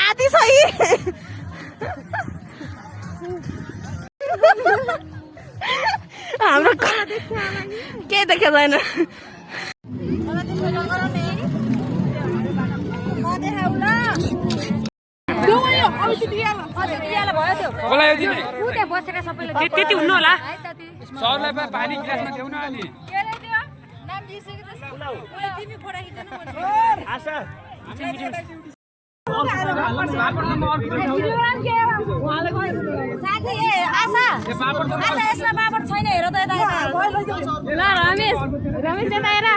आधी सही हाम्रो के देखे छैन त्यति हुनु होला सरलाई पानी गिलासमा देऊ न अनि छैन हेर त ल रमेश रमेश यता हेर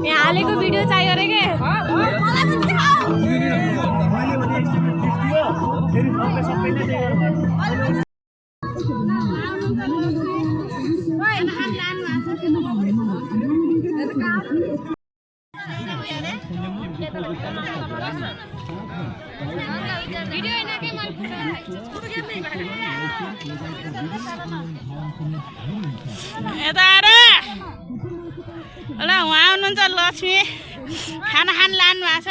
यहाँ हालेको भिडियो चाहियो अरे के यता आएर ल उहाँ आउनुहुन्छ लक्ष्मी खाना खान लानु भएको छ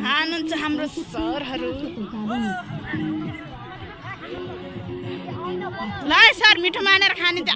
खानुहुन्छ हाम्रो सरहरू ल सर मिठो मानेर खाने त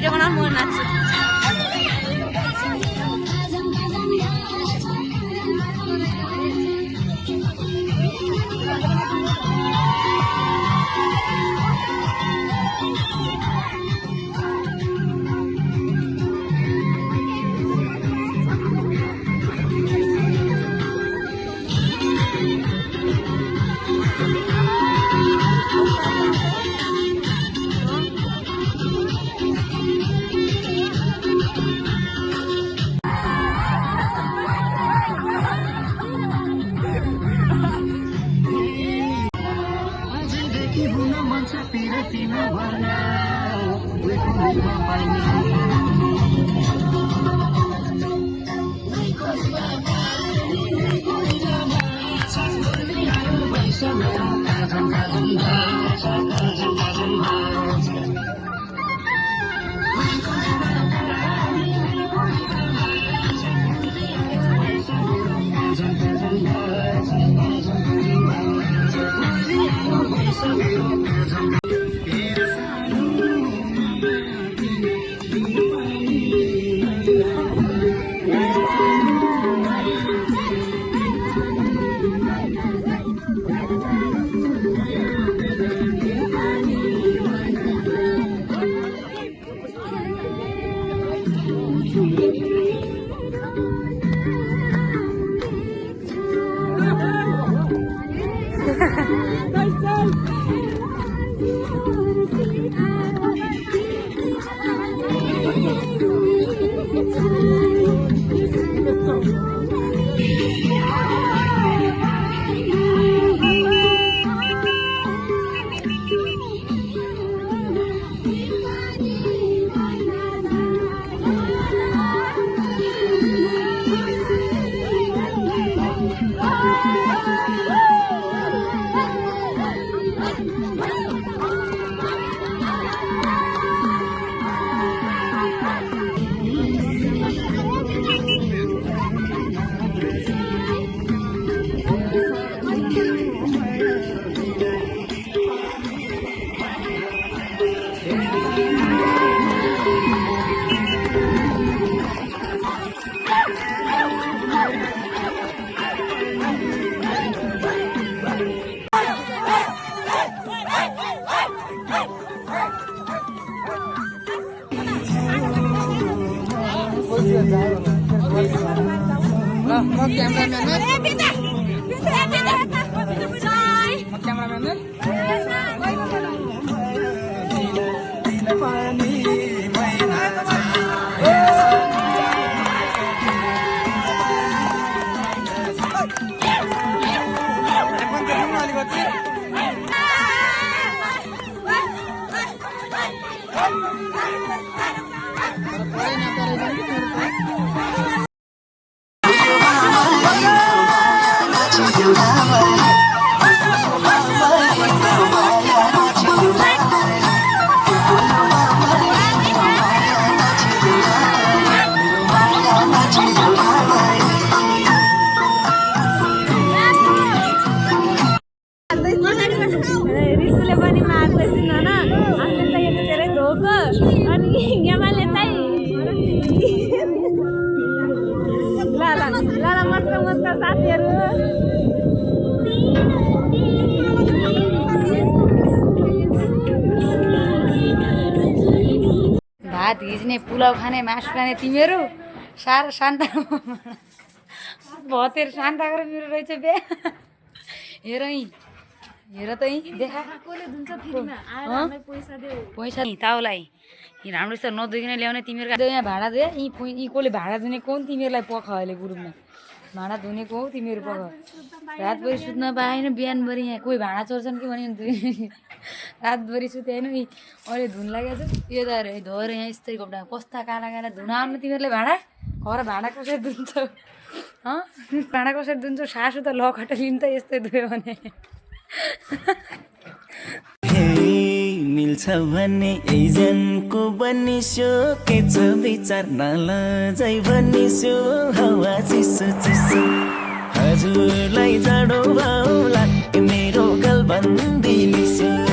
भिडियो बनाउनु म नाच्छु भात घिच्ने पुलाउ खाने मासु खाने तिमीहरू साह्रो शान्त भतेर शान्त गरेर मेरो रहेछ बे हेर हेर त देखा पैसा नि ताउलाई राम्रो जस्तो नदुखिने ल्याउने तिमीहरू यहाँ भाडा दे यी कसले भाडा दिने कौन तिमीहरूलाई पख अहिले ग्रुपमा भाडा धुने को तिमीहरू पख रातभरि सुत्न पाएन बिहानभरि यहाँ कोही भाडा चोर्छन् कि भने रातभरि सुते होइन अहिले धुन लागेको छ यो त धोएर यहाँ यस्तै कपडा कस्ता काला काला धुन आउनु तिमीहरूले भाडा घर भाडा कसरी धुन्छौ भाडा कसरी धुन्छौ सासु त लखट लिनु त यस्तै धुयो भने मिल्छ भन्ने एजनको बनिसो के छ विचार नलजाइ बनिसो हावा चिसो चिसो हजुरलाई जाडो भाउला मेरो गलबन्दी लिसो